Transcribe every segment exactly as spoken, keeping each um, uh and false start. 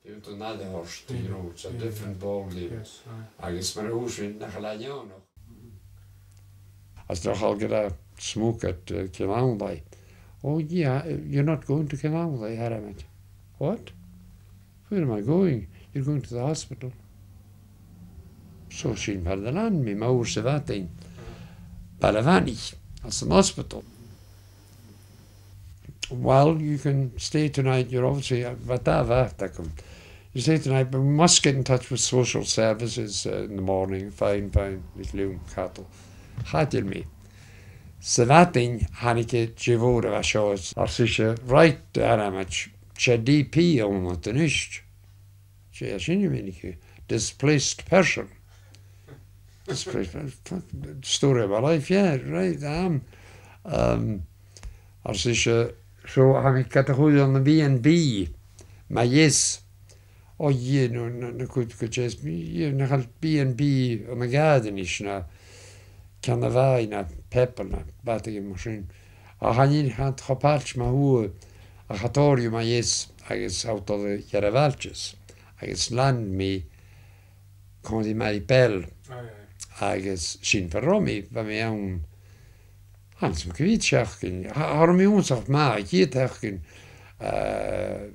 Bidh thu nad thoirt, you know, it's a different ball game. Yes, aye. Agus mar a thuirt sinn, nach eil e neònach. Is nach eil gu bheil smoke at, uh, Cill Amhlaigh. Oh, yeah, you're not going to Cill Amhlaigh, Harriman. What? Where am I going? You're going to the hospital. So sin far an do lean mi, m' uair sa mhadainn. Baile Mhanaich, anns an hospital. Well, you can stay tonight, you're obviously, uh, bha dà bhàta agam. You stay tonight, but we must get in touch with social services, uh, in the morning. Fine, fine, bha mi a' cadal. Chaidil mi. Sa mhadainn, thàinig e dè bh' ann a bha seo, ars ise, right, Harriman, 's e D P a th' annad a-nis. 'S e sin a mhìnich e, displaced person. Displaced person, fuck, story of my life, yeah, right, um, um, ars ise, so, tha mi gad chur ann am B and B, ma dheas. O, yeah, no, no, no, good, good, yes, yeah, nach eil B and B ann an Gàidhealtachd a-nis, no, ceann a' bhàigh, no Pepe, no bàta mar sin. Ach chan eil, chan eil cho pailt ma-thà, ach cha tòrr dhiubh ma dheas agus tha iad a' dol a dh'fhaicinn. Agus lean mi Còmhla ri Mary Bell. Aye, aye. Agus sin far an robh mi, bha mi ann, chan eil fhios agam cò mheud seachdain, cha, cha robh mi uabhasach math a' chiad sheachdain, eh,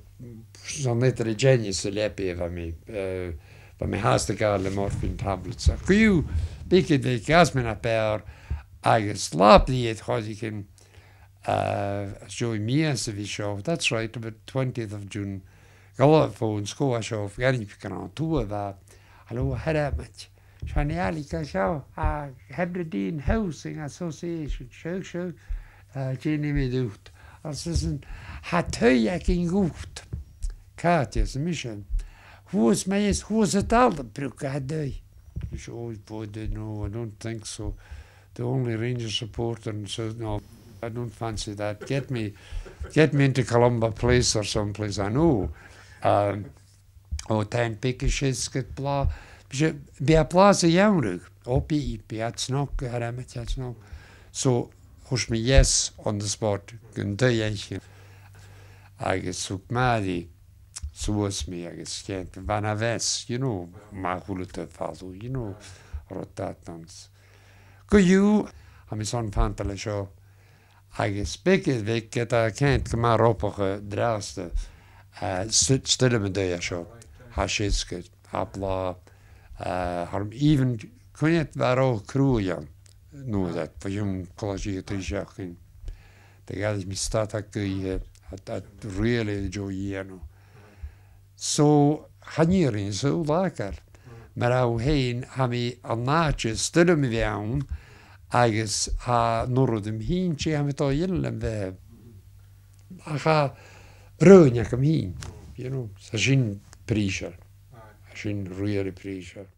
son eadar a' dèanamh sa leabaidh a bha mi, eh, bha mi fhathast a' gabhail na morphine tablets. Ach co-dhiù, beag air bheag, dh'fhàs mi na b' fheàrr, agus latha bliadhna, chòrd e rium, eh, às dèidh mìos a bhith seo, that's right, about twentieth of June, dh'fhalbh am fòn, sgòth seo, ghearr mi gun robh tuath a bha, hello, a Harriman. Seo an eaglais seo, a Hebridean Housing Association, seo, seo, eh, dè nì mi dhut. Ars esan, tha taigh againn dhut. Càit, ars mise. Shuas, ma dheas, shuas an dalladh, bruich an taigh. Ars ise, oh, boy, no, I don't think so. The only Rangers supporter, and so, no, I don't fancy that. Get me, get me into Columba Place or someplace I know. Um, o, tha e beag is seasgad blàth. Bidh e, bidh e blàth sa gheamhradh. O, bidh, bidh e snog, a Harriman, bidh e snog. So, thuirt mi yes on the spot, gun taigh fhaicinn. Agus thug Mary suas mi agus cheannaich mi van a' bheas, you know, ma chuala tu falbh, you know, rud a tha anns. Co-dhiù, tha mi son fantail an seo. Agus beag air bheag, ged a tha ceann gu math ropach an-dràsta, eh, st-, 's toil leam an taigh seo. Tha e seasgaid, tha e blàth, eh, tha mi even, cuimhne agam bha e ro chruaidh ann, no that, bha e ann còmhla ris a' taigh seachdain. Tha e gu math stad a' ghaoth, eh, a, a really enjoy, you know. So, chan eil mi ag iarraidh sùil a ghabhail. Mar a tha thu fhèin, tha mi an àite as toil leam a bhith ann, agus tha an uiread a tha mi fhìn, 's e tha mi a' dol a dhèanamh le bhith. Ach tha roghainn agam fhìn, you know, 's tha sin prìseil. Tha sin really prìseil.